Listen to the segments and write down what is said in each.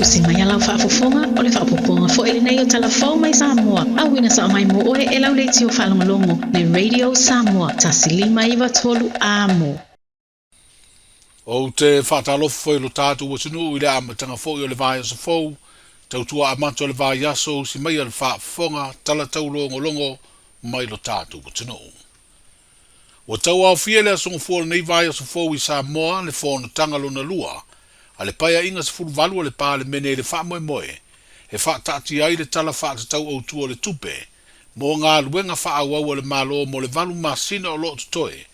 Usi mai a lau faafofoga, o le faaopoopoga foi lenei o Tala Fou mai Samoa, auina sao mai mo oe e lau leitio faalogologo, le Radio Samoa 1593 Amo. Ou te faatalofa foi i lo tatou atunuu i le amataga foi o le vaiaso fou, tautua amata o le vaiaso usi maia le faafofoga tala taulogologo mai lo tatou atunuu. Ua tauaofia le Aso Gafua o lenei vaiaso fou i Samoa le fonotaga lona lua a le Paeaiga 18 a le Palemene i le faamoemoe e faataatia ai le Tala Faatatau Autu o le Tupe mo galuega faaauau a le Malo mo le valu masina o lo o totoe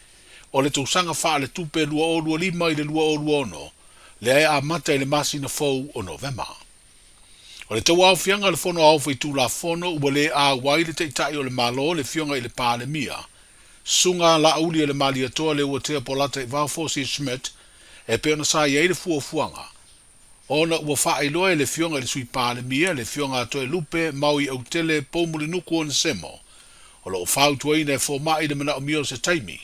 o le tausaga faaletupe 2025 i le 2026, lea e amata i le masina fou o Novema. O le tauaofiaga a le Fono Aoao Faitulafono ua le auai le Taitai o le Malo, le Afioga i le Palemia, Susuga Laauli o le Malietoa Leuatea Polataivao Fosi Schmidt, e pei ona sa i ai le fuafuaga, ona ua faailoa e le Afioga i le Sui Palemia, le Afioga a Toelupe Maui Autele Poumulinuku Onesemo, o lo o fautuaina e fomai le manaomia o se taimi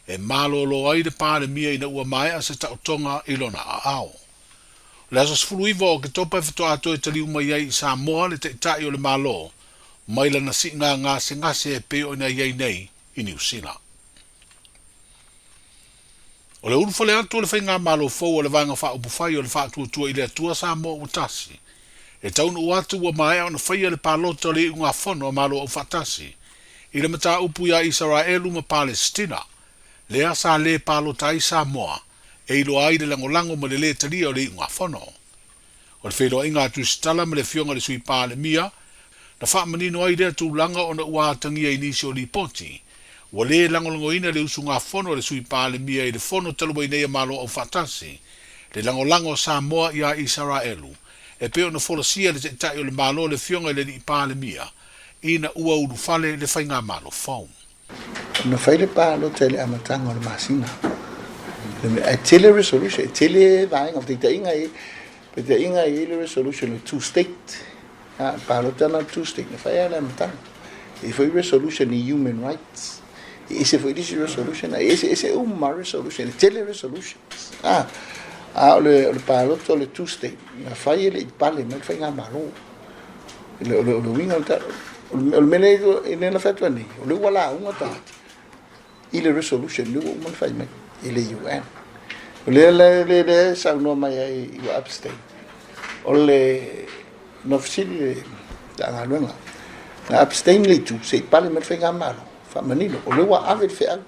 e malolo ai le Palemia ina ua maea se taotoga i lona aao. O le aso 19 o Oketopa e faatoa toe taliu mai ai i Samoa le Taitai o le Malo mai lana siiga gasegase e pei ona i ai nei i Niu Sila. O le ulufale atu o le Faigamalo fou a le Vaega Faaupufai o le Faatuatua i le Atua Samoa ua Tasi, e taunuu atu ua maea ona faia le palota o le iugafono a Malo Aufaatasi i le mataupu iā Isaraelu ma Palesitina, lea sa lē palota ai Samoa e iloa ai le lagolago ma le lē talia o le iugafono. O le feiloaiga a Tusitala ma le Afioga i le Sui Palemia na faamanino ai lea tulaga ona ua atagia i nisi o lipoti ua lē lagolagoina le usugafono a le Sui Palemia i le fono talu ai nei a Malo Aufaatasi le lagolago a Samoa iā Isaraelu e pei ona folasia e le Taitai o le Malo le Afioga i le Alii Palemia ina ua ulufale le Faigamalo fou. Na fai le palota i le amataga o le masina. Ae tele resolution, e tele vaega, faitaitaiga e faitaitaiga e i ai le resolution o le two state. A, palota na two state, na fai lava i le amataga. E i ai foi resolution i human rights, e ese foi le isi resolution, e eseese uma lava resolution, e tele resolutions. A, a o le, o le palota o le two state, na fai e le i pale mai le faigamalo. O le uiga o le tala, o le mea lea na fai atu ai nei, o lea ua lauga tagata i le resolution lea ua uma ona fai mai i le UN. O lea e saunoa mai ai ua abstain. O le na fesili le Matagaluega, na abstain le itu se i pale mai le faigamalo, faamanino, o lea ua ave le feau.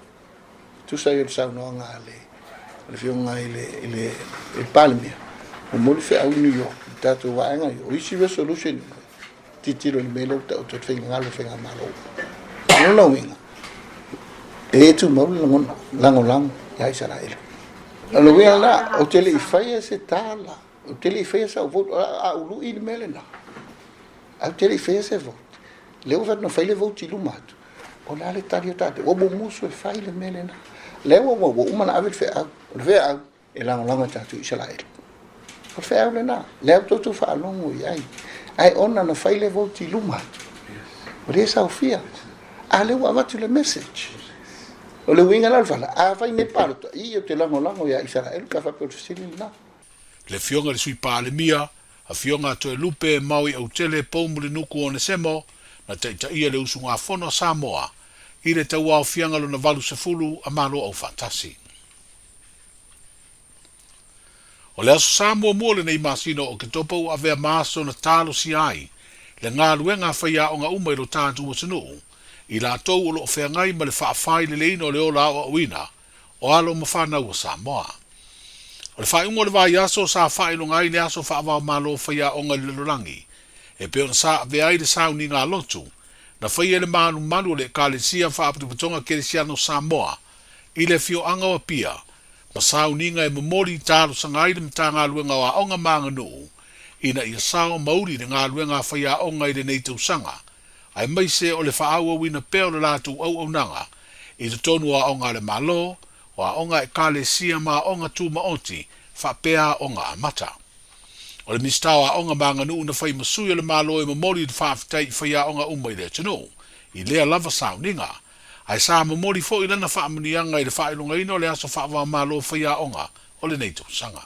Tusa ai o le saunoaga a le Afioga i le Palemia, ua momoli feau i New York i le tatou vaega ia. O isi resolution uma, tilotilo i le mea lea ua taoto ai le finagalo o le faigamalo. O lona uiga, e le tumau le lagona, lagolago ia Isaraelu. O le uiga lena, ou te le i faia se tala, ou te le i faia sau vote, a ou lui i le mea lena, ae ou te le i faia se vote. O lea ua fai atu na fai le vote i luma atu, o le a le tali o tatou, ua mumusu e fai le mea lena. O lea ua uma ona ave le feau, o le feau e lagolago e tatou Isaraelu. O le feau lena, o lea ua outou faalogo i ai. Ae ona na fai le vote i luma atu, ua le saofia. A o lea ua avatu le message. O le uiga la o le fala, a fai nei palota, i ou te lagolago ia Isaraelu pe a faapea o le fesili lena. Le Afioga i le Sui Palemia, Afioga a Toelupe Maui Autele Poumulinuku Onesemo, na taitaia le usugafono a Samoa i le tauaofiaga lona 80 a Malo Aufaatasi. O le Aso Sa muamua lenei masina o Oketopa ua avea ma aso na talosia ai le galuega a faiaoga uma i lo tatou atunuu, i latou o lo o feagai ma le faafaileleina o le ola aoaoina o alo ma fanau a Samoa. O le faaiuga o le vaiaso sa faailoga ai le aso faava-o-Malo faiaoga i le lalolagi, e pei ona sa avea ai le sauniga a lotu na faia e le malumalu o le Ekalesia Faaputuputona Kerisiano Samoa i le afioaga o Apia ma sauniga e momoli talosaga ai le Matagaluega o Aoga ma Aganuu ina ia sao ma uli le galuega a faiaoga i lenei tausaga aemaise o le faaauauina pea o le latou auaunaga i totonu o aoga a le Malo, o aoga Ekalesia ma aoga tumaoti faapea aoga amata. O le Minisita o Aoga ma Aganuu na fai ma sui o le Malo e momoli le faafetai i faiaoga uma i le atunuu i lea lava sauniga, ae sa momoli foi lana faamanuiaga i le faailogaina o le aso faava-o-Malo faiaoga o lenei tausaga.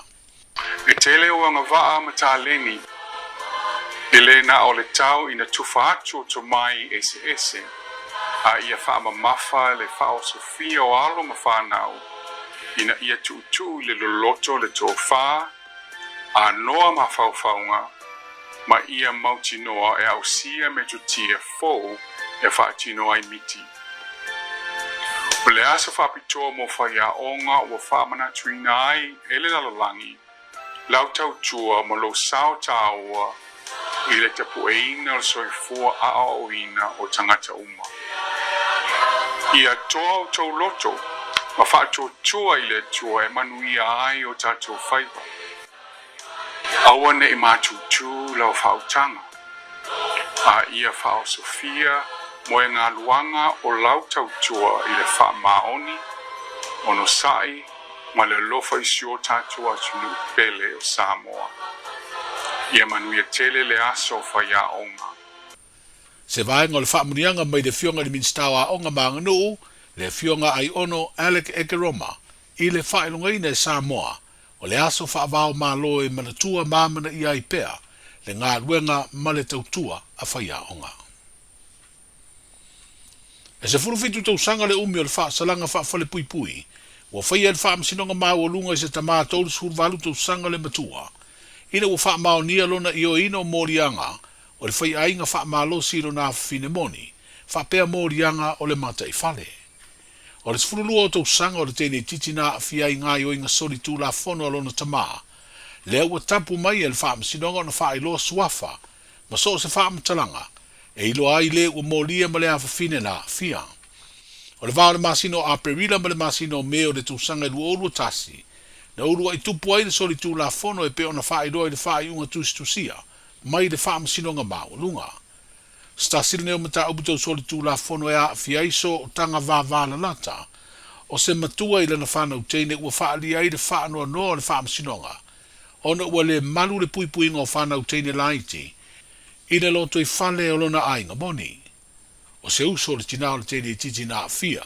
E tele ou agavaa ma taleni, e le na o le tau ina tufa atu o tomai eseese, a ia faamamafa le faaosofia o alo ma fanau, ina ia tuutuu i le loloto le tofa, anoa mafaufauga, ma ia mautinoa e ausia metotia fou e faatino ai miti. O le aso faapitoa mo faiaoga ua faamanatuina ai e le lalolagi lau tautua ma lou sao taua i le tapueina o le soifua aoaoina o tagata uma. Ia toa outou loto ma faatuatua i le Atua e manuia ai o tatou faiva. Aua ne i matutu lau faautaga, a ia faaosofia moegaluaga o lau tautua i le faamaoni, onosai ma le alofa i si o tatou atunuu pele o Samoa. Ia manuia tele le aso o faiaoga. Se vaega o le faamuniaga mai le Afioga i le Minisita o Aoga ma Aganuu, le Afioga Aiono Alec Ekeroma, i le faailogaina e Samoa o le aso faava-o-Malo e manatua ma amanaia ai pea le galuega ma le tautua a faiaoga. E 17 tausaga le umi o le faasalaga faafalepuipui ua faia e le Faamasinoga Maualuga i se tama 38 tausaga le matua, ina ua faamaonia lona ioeina o moliaga o le faiaiga faamalosi i lona afafine moni, faapea moliaga o le mataifale. O le 12 o tausaga o le teine itiiti na aafia ai i gaoioiga solitulafono a lona tama, lea ua tapu mai e le Faamasinoga ona faailoa suafa ma so o se faamatalaga e iloa ai le ua molia ma le afafine na aafia. O le va o le masina o Aperila ma le masina o Me o le tausaga e 2021, na uluai tupu ai le solitulafono e pei ona faailoa i le faaiuga tusitusia mai le Faamasinoga Maualuga. Se tasi lenei o mataupu tau solitulafono e aafia ai sootaga vavalalata o se matua i lana fanau teine ua faaalia ai le faanoanoa o le Faamasinoga ona ua le malu le puipuiga o fanau teine laiti i le lotoifale o lona aiga moni. O se uso o le tinā o le teine itiiti na aafia,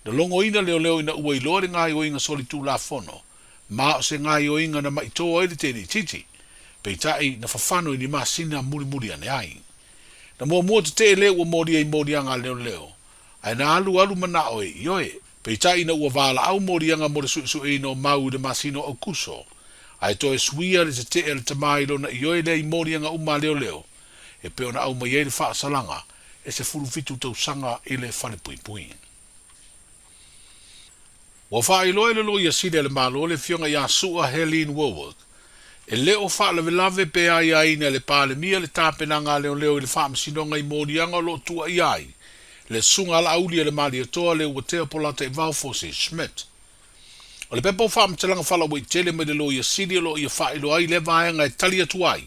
na logoina leoleo ina ua iloa le gaoioiga solitulafono ma o se gaoioiga na maitō ai le teine itiiti, peitai na fafano i ni masina mulimuli ane ai. Na muamua tetee le ua molia i moliaga a leoleo, ae na alualu manao e ioe. Peitai ina ua valaau moliaga mo le suesueina o mau i le masina o Aukuso, ae toe suia le tetee a le tama i lona ioe lea i moliaga uma a leoleo, e pei ona aumai ai le faasalaga e 17 tausaga i le falepuipui. Ua faailoa e le Loia Sili a le Malo le Afioga ia Sua Helene Wallwork, e le o faalavelave pe aiaina e le Palemia le tapenaga a leoleo i le faamasinoga i moliaga o lo o tuuaia ai le Susuga Alauli a le Malietoa Leuatea Polataivao Fosi Schmidt. O le pepa o faamatalaga faalauaitele mai le Loia Sili o lo o ia faailoa ai lea vaega e tali atu ai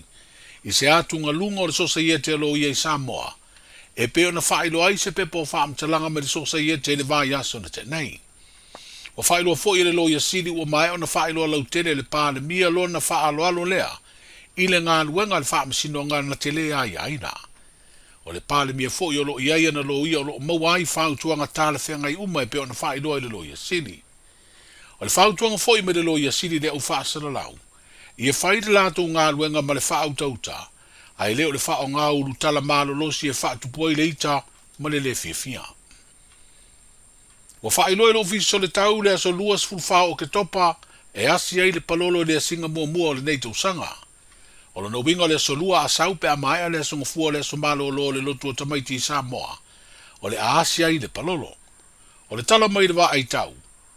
i se atugaluga o le Sosaiete a Loia i Samoa e pei ona faailoa ai se pepa o faamatalaga mai le Sosaiete i le vaiaso na tea nei. Ua faailoa foi e le Loia Sili ua maea ona faailoa lautele e le Palemia lona faaaloalo lea i le galuega a le Faamasinoga na tele aiaina. O le Palemia foi o lo o i ai ana loia o lo o maua ai fautuaga talafeagai uma e pei ona faailoa e le Loia Sili. O le fautuaga foi mai le Loia Sili i le au faasalalau, ia fai le latou galuega ma le faautauta, ae le o le faaaoga o ulutala malolosi e faatupu ai le ita ma le le fiafia. Ua faailoa e le Ofisa o le Tau le aso 24 o Oketopa e asi ai le palolo i le asiga muamua o lenei tausaga. O lona uiga o le aso Lua a sau pe a maea le aso Gafua o le aso malolo o le lotu o tamaiti i Samoa, o le a asi ai le palolo. O le tala mai le vaai tau,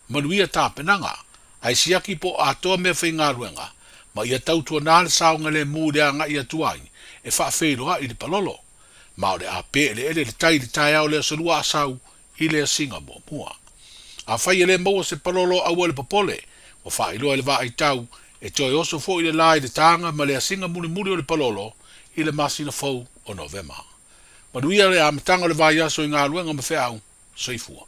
manuia tapenaga, ae siaki po o atoa mea faigaluega, ma ia tautuana le saogalemu i le agai atu ai e faafeiloai le palolo. Ma o le a pēeleele le tai i le taeao o le aso Lua a sau i le asiga muamua. Afai e le maua se palolo aua le popole, ua faailoa e le vaai tau, e toe oso foi le la i le taga ma le asiga mulimuli o le palolo i le masina fou o Novema. Manuia le amataga o le vaiaso i galuega ma feau. Soifua.